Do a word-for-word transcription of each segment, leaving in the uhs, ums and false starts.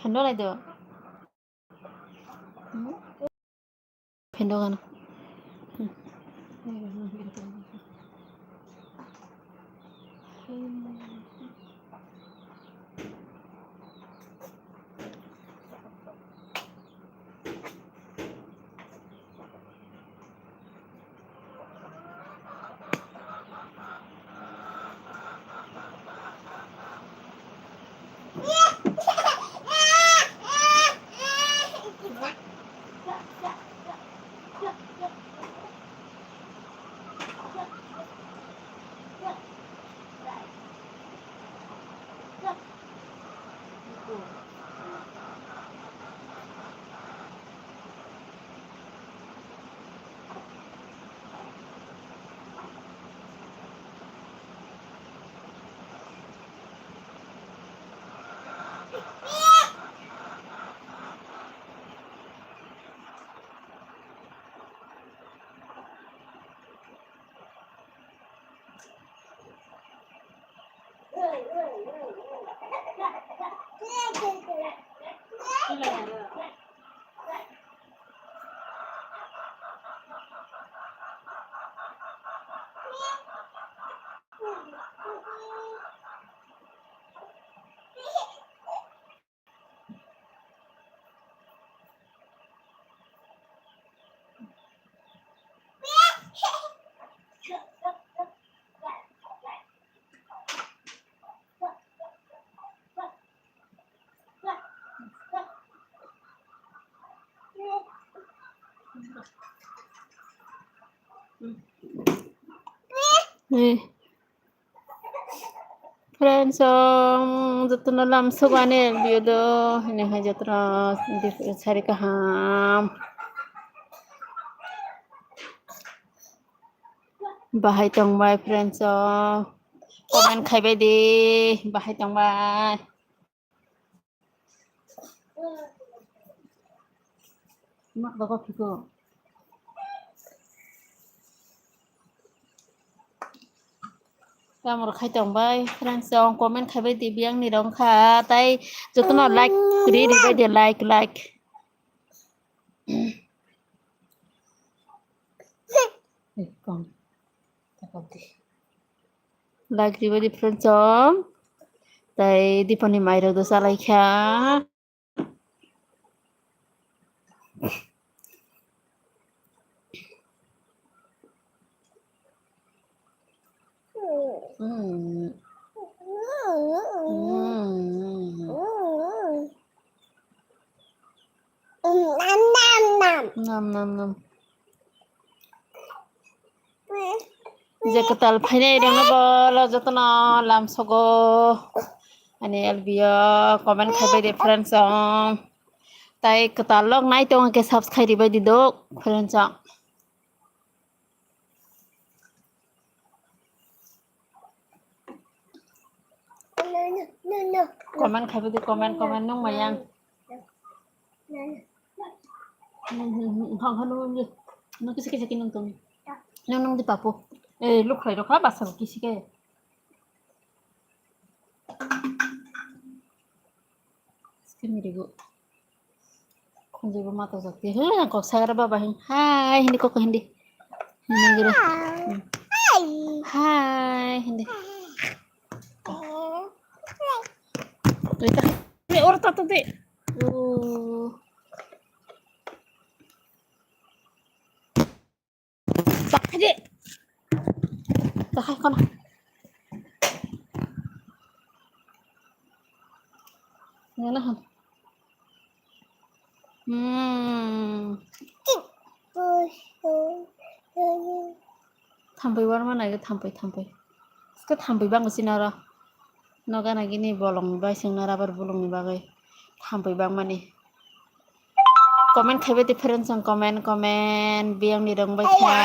Phendo lai do. Hmm? Phendo gana. Hmm. Eh. Friends, um, jotono lamsok ani video do, hini hai jotono sari kaham. Bahai tongbai friends, um, comment khaibai di, bahai tongbai. Mak dogo phiko. Tamor khai tong bai, friends, tong comment khai bai di, biyang ni rong kha, tai jotono like ri ri bai di, like, like. Eh, kong. Takap di. Like ribai di friends song. Tai Dipani mairok do salai kha. Hmm. Hmm. Nam, nam, nam. Je kwtal phainai rokno bolo jotono lamsogo. Ani L B o comment khaibai di friends song. Tai kwtal lok nai tong khe subscribe ribai di dok friends song. Comment khaibai di, comment, comment nung mayang. Hang hang nung nung nung kisi kisi kinung tong. Nung nung di papu. Eh, luk khlai rokha basa kisi ke. Skin rigo. Khunjui bo mata jak ti. He, kok sagra baba hin. Hai, hindi kok hindi. Hindi gira. Hai. Hai, hindi. Oi, ta. Ni or ta tu de. Oh. Bahai de. Bahai kono. Ngana han. Hmm. Thampui warma nai thampui thampui. Ska thampui bang sina ro. Noga nagini bolong bai singna rabar bolong ni bagwi. Thampui bang mani. Comment khaibai di friends song comment, comment, biyang ni rong bai kha.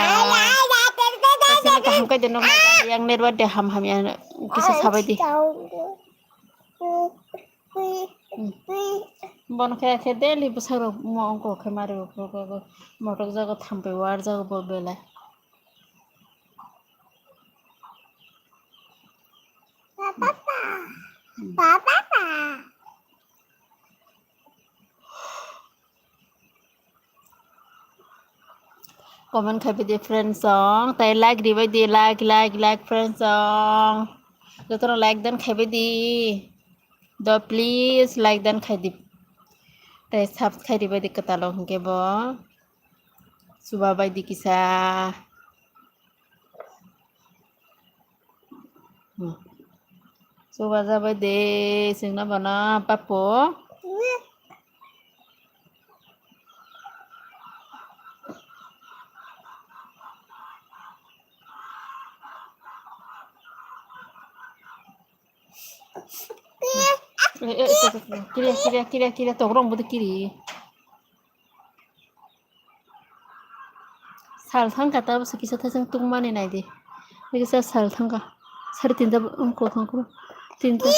Kaisa kaham kai de nok yang network de ham ham ya kisa sabai di. Hmm. Bon khe khe daily bwsarok mo ongko khe mari motok jago thampui war jago bo belai. Papa. Hmm. Papa. Comment khai di friends song, tai like ribai di, like, like, like friends song. Jotono like dan khai di. Do please like dan khai di. Tai subscribe ribai di kwtalo hinkhe bo. Chuba bai di kisa. Hmm. Chuba jabai de, singna bana papo. Eh, eh, eh, eh, eh, kiri, kiri, kiri, kiri, togrong budi kiri. Sal thangkha ta bwswk kisa thaichung tungmani naidi. Kisa sal thangkha. Sari tinta wngkha wngkha. Tinta.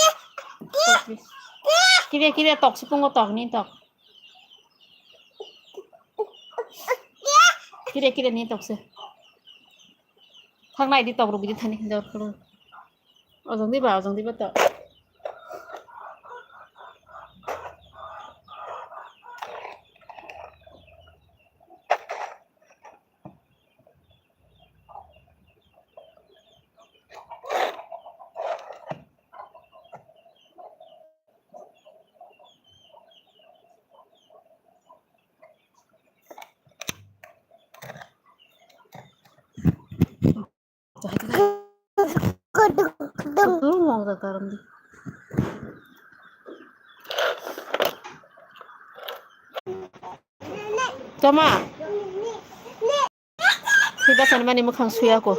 Kire kire tok si pungo tok ni tok. Kire kire ni tok se. Thang naidi tok rugidi thani hinjak khulu. Ojong diba, ojong diba to. Toma. Sida sanmani mukhang suya ko.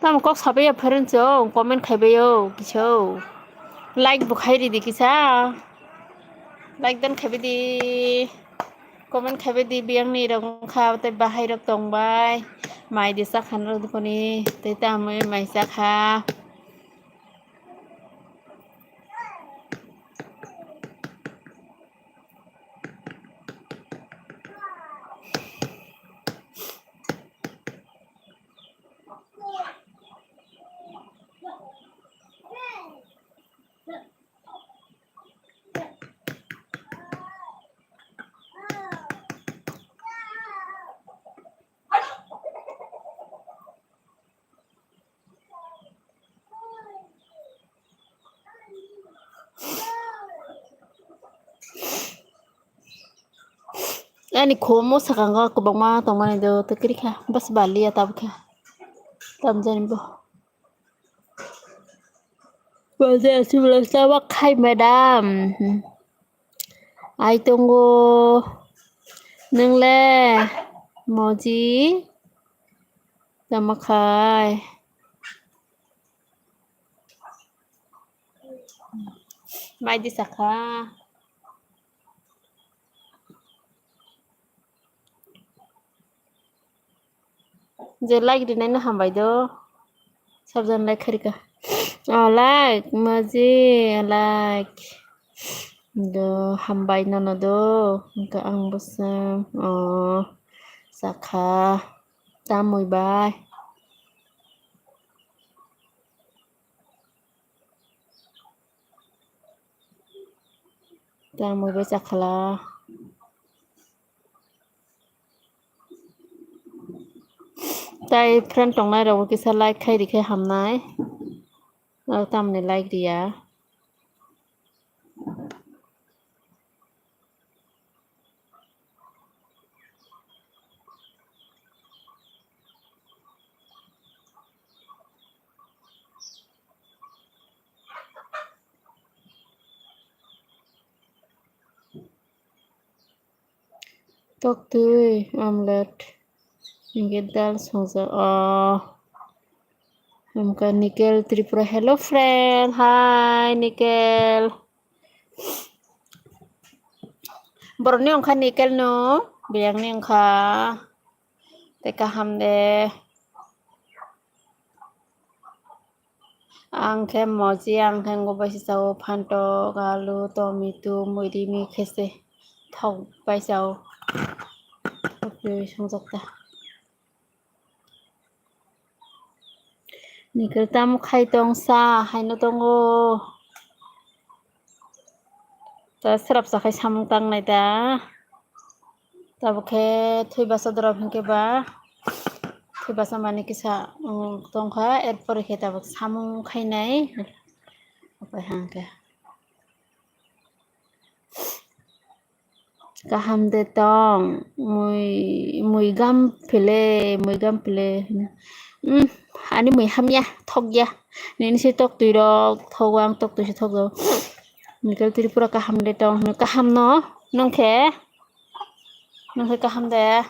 Tamo kok sabai ya friends o, comment khaibai o kisa o. Like bo khai ridi kisa. Like dan khaibai di. Comment khaibai di, biyang ni rok wngkha, tei bahai rok tongbai. Mai di sakha nw koni, tei tamo mai sakha. Ani khomo sakango kwbangma tongmani do, tei kwrwi kha, bas baliya tabukha, tamjani bo. Bo je aswk belai chawak khai madam. Ai tongo. Nwng le moji tamo khai. Mai di sakha. Je like rinai no hambai do. Sabjan like kharika. Oh, like, maji, like. Do hambai nono do. Hwnkhe ang bwswng. Oh, sakha. Tamwi bai. Tamwi bai chakhala. Tai friend tongnai rok kisa like khai rikhe hamnai. O tamni like riya. Toktwi, omelette, hingke dal songjak o. Wngkha Nikel Tripura. Hello friend. Hi Nikel. Borokni wngkha Nikel no, biyangni wngkha. Tei kaham de. Ang khe moji, ang khe ngo bai se chao, phantok, alu, tomato, muidi mi khe se thok bai chao. Thok bai songjak ta. Nikel tamo khai tong sa, haino tongo. Ta srapsa khai samung tangnai da. Tabuk khe thwi basa dorop hinkhe ba, thwi basa mani kisa, um, tongkha, erpore khe tabuk samung khainai. Opai hangkhe. Kaham de tong, mui, mui gam phele, mui gam phele. Hmm, ani mui hamya, thokya. Nini se tok twi rok, thogo ang tok twi se thogo. Nikel Tripura kaham de tong, kaham no, nung khe? Nung khe kaham de?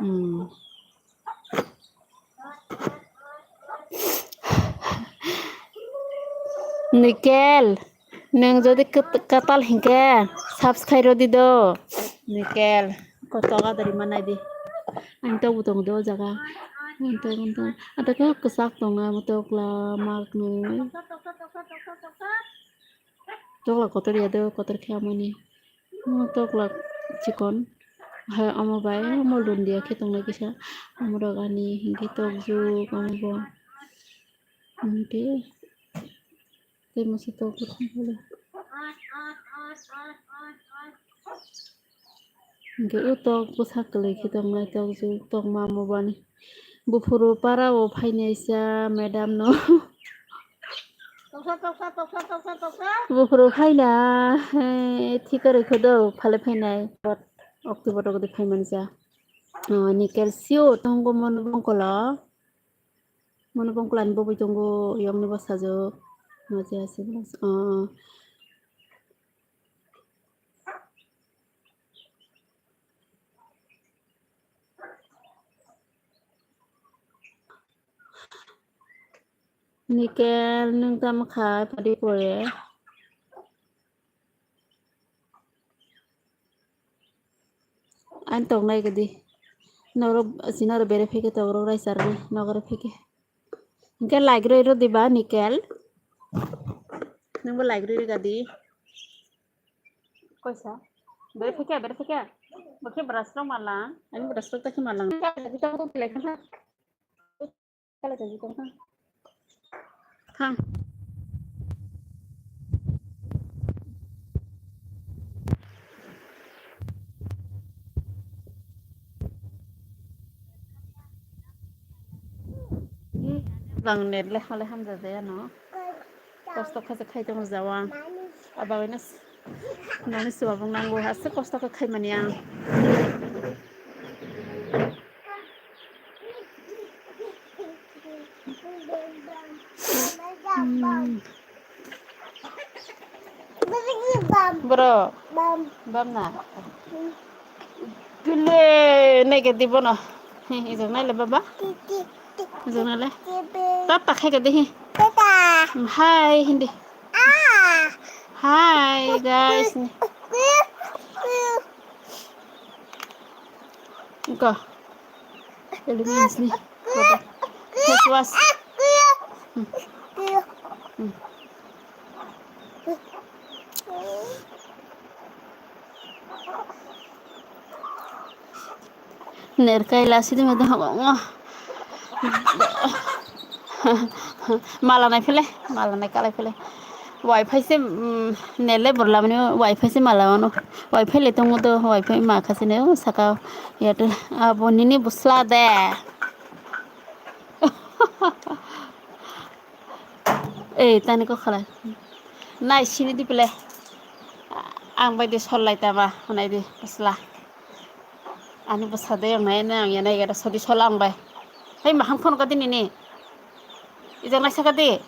Hmm. Nikel, nwng jodi kwt-, kwtal hinkhe subscribe rwdi do. Nikel, kotok adari manai di. Ang tok bo tongo do o jaga. Ang tok, ang tok. Ata khe kwchak tongo, amo tokla, mak nwi. Tokla kotor ya do, kotor khe amoni. Omo toklak chikon. Hai omo bai omo lundia khe tongnai kisa. Omorok ani hinkhe tokjwk omo bo. Hinkhe tei masa tok. Hinkhe o tok bwsa kwlwi khe tongnai tokjwk tokma omo bani. Buphuru para o phainai cha madam no. Toksa, toksa, toksa, toksa, toksa. Buphuru phaina, eh, thikar rikho do, phale phainai. October rok de phaimani cha. Oh, Nikel sio tongo mono bongkolo. Mono bongkolo ani boboi tongo, yongni bwsajwk. Maji ase, oh. Nikel, nwng tamo khai padi pore? Ang tongnai gadi. Norok, sinaro bere pheke tongrok raisarni, nogore pheke. Hinkhe like rwi rw diba, Nikel? Nwngbo like rwi rw gadi. Koisa? Bere pheke, bere pheke. Bokhe brush rok malang. Ani brush rok ta khe malang. Thang. Bang net le hale hamjak jaya no. Kosto kha se khai tongo jawang. Abagwino s-, noni swbabwng nango, aswk kosto khe khaimani ang. Hmm. Bro. Bam na. Gile nai ke di bono. Hi, ijak nai le baba. Ijak nai le. Tata khai ke di hi. Hi hindi. Hi guys. Ko. Elegance ni. Face wash. Hmm. Hmm. Nerkai la sidi mede habo ngo. Mala nai phele, mala nai kalai phele. Wifi se, mm, net le burla mani wifi se mala mano. Wifi le tongo do, wifi ma khasine o saka Airtel. Abo nini busla de. Ei, tani kok khalai. Nai sini di pele. Ang bai de sol lai tama, honai di, pasla. Ani bwsa de yang nai, nang ya nai, ya sodi sol ang bai. Hei, maham phone ka di nini. Ijang nai saka di.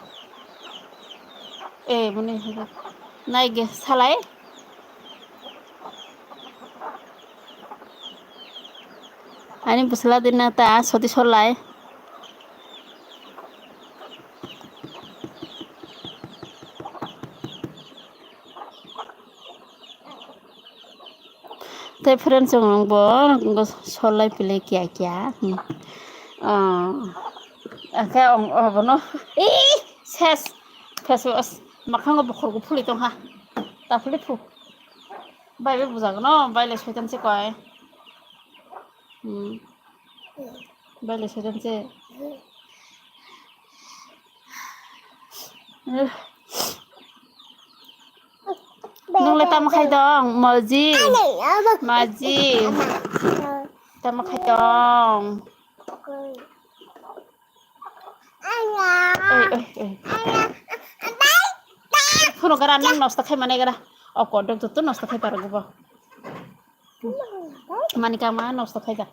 Eh, muni. Naige salai. Ani bwsla dina ta soti solai. Tei friends rok bo solai pili kiya kiya. Hmm. Ah, akhe ang obono. Ih, ses. Face wash. Makhango bokhorgo phuli tongkha. Ta phuli phu. Bai bai bujagno, bai le soitan se koi. Hmm. Bai le soitan se. Nung le tamo khai dong, moji. Moji. Tamo khai dong. Oi, oi, oi. Phone gara nang nosto khai mane gara. O kodok joto nosto khai paro bo. Mani kama nosto khai da.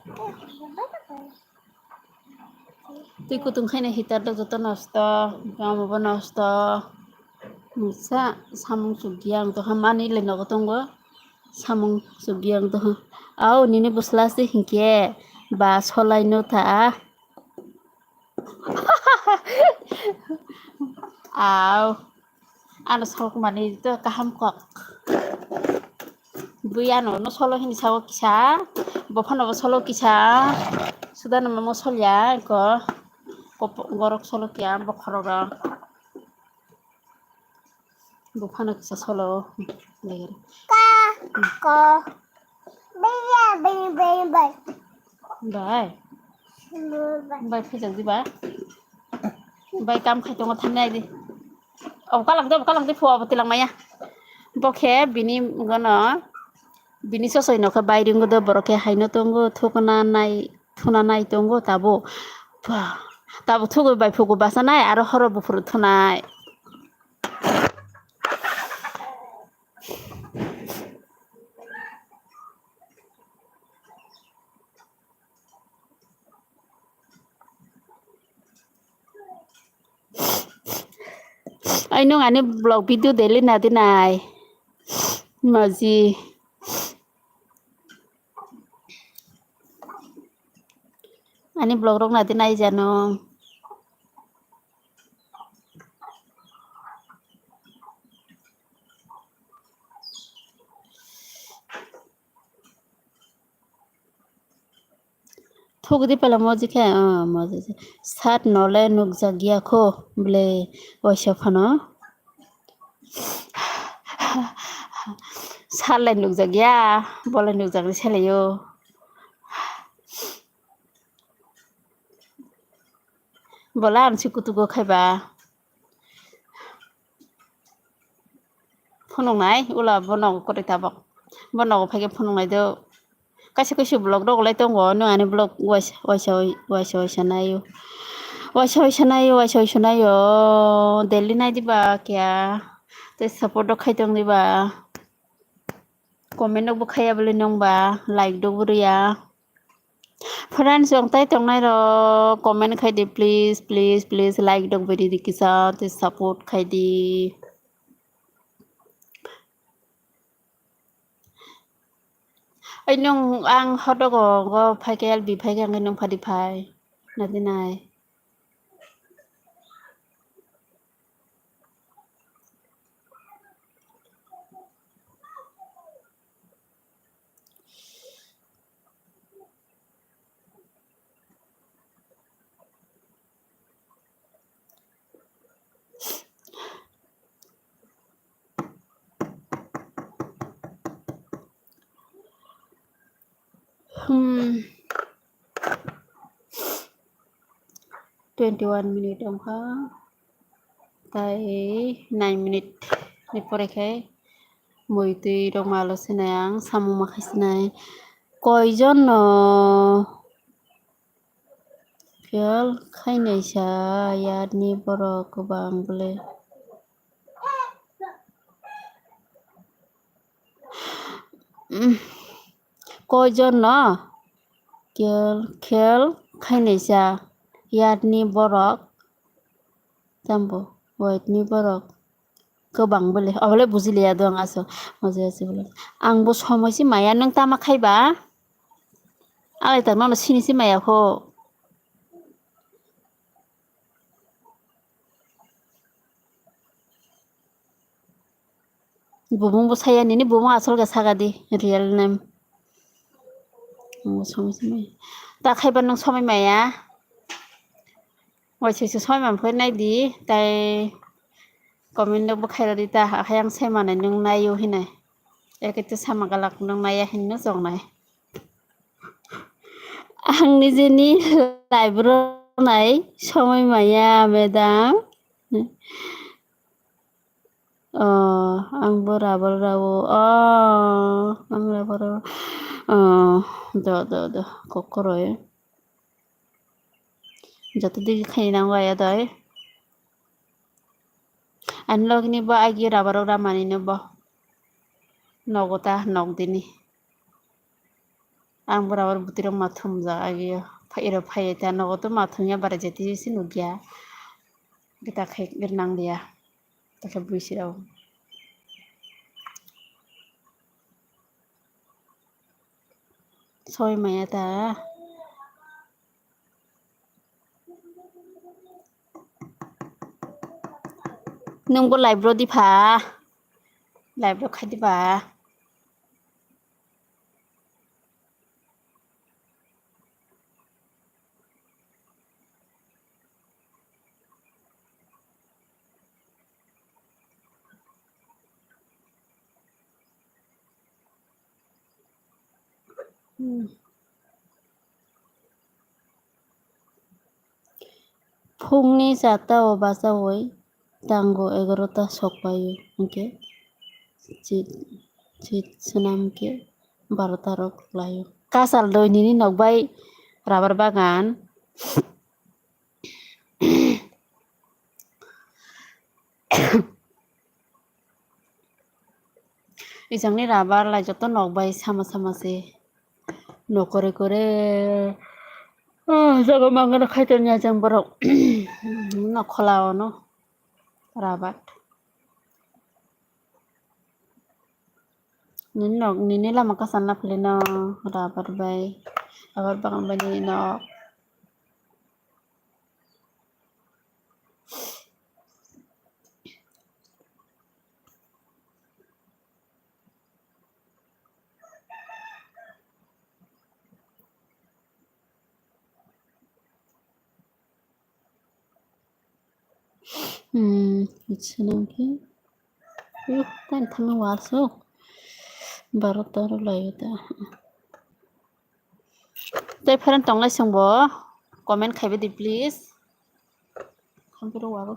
Twi kutung khaina heater dok joto nosto, kama bo nosto. Sa samung chukya ang to ha mani le nogo tongo. Samung chukya ang to ha. Au nini bwsla se hinkhe ba solai no tha. Au. Ano solokmani to kaham kok. Bui ano no solo hini sago kisa. Bophano bo solo kisa. Sudano mamo solya ko. Kop-, gorok solo kya bokhorok rok. Buphano kisa solo. Ka, ko. Baya, baya, baya, baya. Bai. Baya. Bai phijak di ba. Bai kam khai tongo thangnai di. Obo kalang de, obo kalang de, phuwa obo tilang maya. Bo khe bini gono, bini sosoi no khe bai ringo do, borok khe haino tongo, thukna nai, thuna nai tongo tabo. Pha, tabo thugo bai phugo basa nai, aro horo buphuru thunai. Ai nung ani vlog video daily nadi nai. Maji. Ani vlog rok nadi nai jano. Thugdi pala moji khe, ah, moji khe. Sat nole nukjak ya kho, ble waisa phano. Sat lai nukjak ya, bo lai nukjak ni selaio. Bola ang si kutugo khaiba. Phunuknai, ula bo nogo kwrwi tabok. Bo nogo phaikhe phunuknai do. Kaisa kaisa vlog rok lai tongo, nwng ani vlog waisa, waisa, waisa, waisa naio. Waisa, waisa naio, waisa, waisa naio. Daily nai diba kya. Tei support rok khai tong diba. Comment rok bo khaiya bole nong ba, like rok bo rwya. Friends, jong tai tongnai rok comment khai di, please, please, please, like rok bo ridi kisa, tei support khai di. Ai nung ang hodogo go phaikhe L B phaikhe ang nung phadi phai. Nadi nai. Hmm. Twenty one minute wngkha. Tai nine minute ni pore khe mui twi rok malo sinai ang, samung ma khai sinai. Koijon no fail khainai sa yar ni borok kwbang bwle. Koijon no fail, fail khainai sa yar ni borok. Tambo wait ni borok. Kwbang bole, obole bujiliya do ang aswk. Moja se bole. Ang bo somoi se maya, nwng tama khaiba? Alai tak nono sini se maya kho. Bumung bo saya nini bumung asol khe saka di, real name. Ang bo somoi se maya. Ta khaiba nwng somoi maya? Waisa se somoi man phai nai di, tai comment rok bo khairok di ta, hakhai ang sai manai nwng nai o hinai. Eke te sama galak nwng nai ya hinwi chong nai. Ang nijeni live rok nai somoi maya, madam. Oh, ang bo rubber rao. Oh, ang rubber rao. Oh, do, do, do. Kokoroi. Joto digi khaina nango ya doi. Ani logini bo agi rubber rao ramani no bo. Nogo ta, nog dini. Ang bwrabor bwtwirok ma thumjak agio. Phai rok phai ta nogo to ma thumya bara jeti se nukya. Gita khe gir nang liya. Takhe bwisi rok. Soi maya ta. Nwng bo live rw di pha. Live rw khai di ba. Hmm. Phungni chata o bachaui tango egarota sokpaio, hwnkhe chit, chit swnam khe barota rok laio. Kasal doi nini nokbai rubber bagan. Ijangni rubber lai joto nokbai sama sama se. Nokore kore. Ah, jaga mangana khaitoni ajang borok. Nokhola ono rubber. Nini nok, nini lama kasan na philino rubber bai. Rubber bagan bai nini nok. Hmm, it's okay. Yuh, tan thangwi walsuk. Barota rw laio ta. Tei friend tongnai chwngbo comment khaibai di please. Khamphiro waro.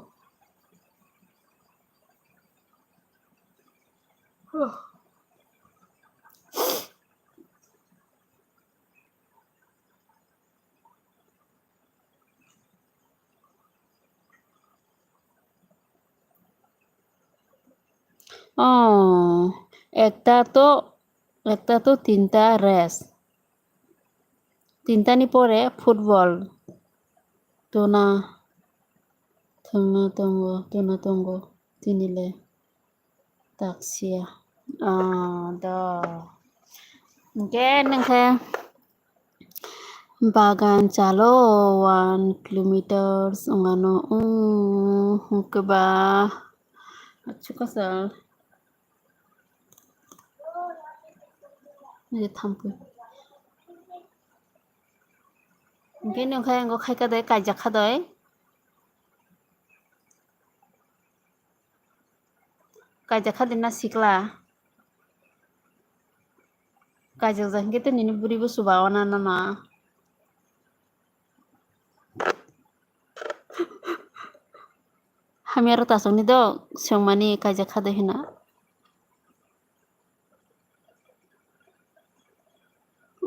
Oh, ekta to, ekta to tinta rest. Tintani pore football. Tuna, tuna tongo, tuna tongo, tinile. Taksia. Ah, do. Hwnkhe nwng khe bagan chalo one kilometers wngano, wng, hwnkhe ba. Achu kasal. Nini thampui. Hwnkhe nwng khe wngkha kha doi, kaijak kha doi. Kaijak kha dina sikla. Kaijak jak hwnkhe to nini bwrwi bo chuba wana nana. Hamya rw tasukni do swngmani kaijak kha doi hwnna.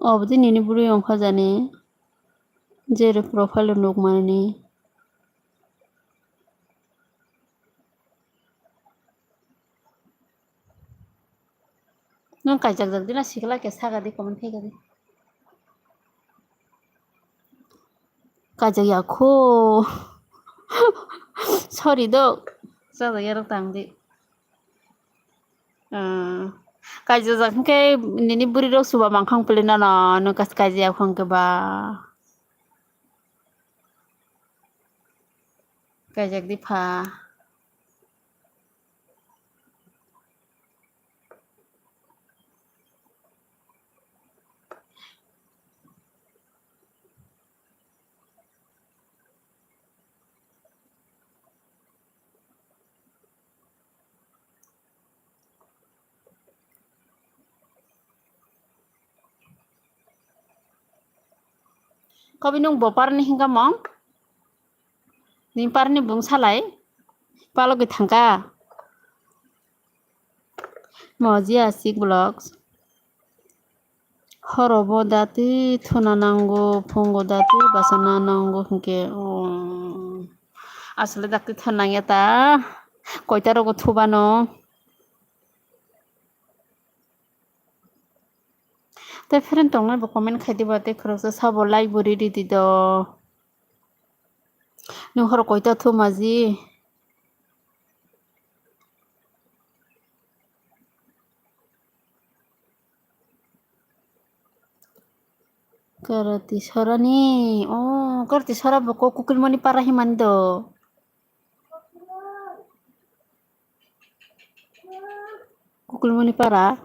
Obodi nini bwrwi wngkha jani, jere profile o nukmani. Nwng kaijak jak dina sikla khe saka di, comment khaika di. Kaijak ya kho. Sorry do. Chajak yarok tang di. Kaijajak hwnkhe nini bwrwi rok chuba mankha wng pili nono, nwng kas kaijaya wngkhe ba. Kaijak di pha. Kobi nung bo parni hinga mong? Ni parni bung salai? Palogi thangka? Moji Asik Vlogs. Horo bo dati thuna nango, phungo dati bachana nango hwnkhe, oh, asole dati thuna nangya ta. Koita rogo thubano. Tei friend tongnai bo comment khai diba, tei khoroksa sabo like bo riri di do. Nung horo koita thu maji? Karati Sora ni, oh, Karati Sora bo ko Kukilmoni para himani do. Kukilmoni para.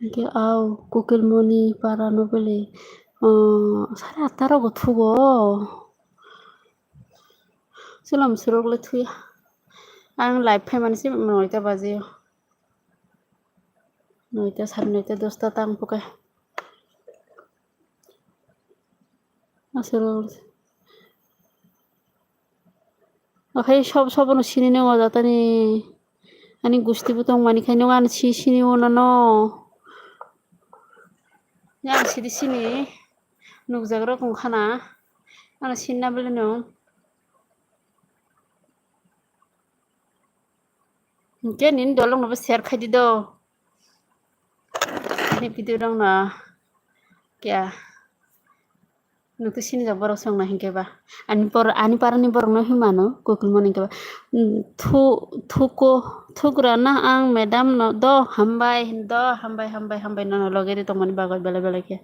Hingke au Kukilmoni para no bele, ah, sare atta rogo thugo. Chwlam surok le thuya. Ang live phaimani se noita baji o. Noita, sare noita, dosta tang phuka. Aswrwng. Akhai sob sobono sini nw o jatani. Ani gusti bo tong mani khai nw ani si sini o nono. Yang sidi sini nukjak rok wngkha na. Ano sinna bwlwi no. Hingke nini dolong no bo share khai di do. Ani video rok no kya nukti sini jak borok song na hingke ba. Ani por, ani parani borok no hima no Kukilmoni hingke ba. Thu, thuko, thugra na ang madam no do hambai hin do, hambai, hambai, hambai nono loge ri tongmani bagwi belai belai khe.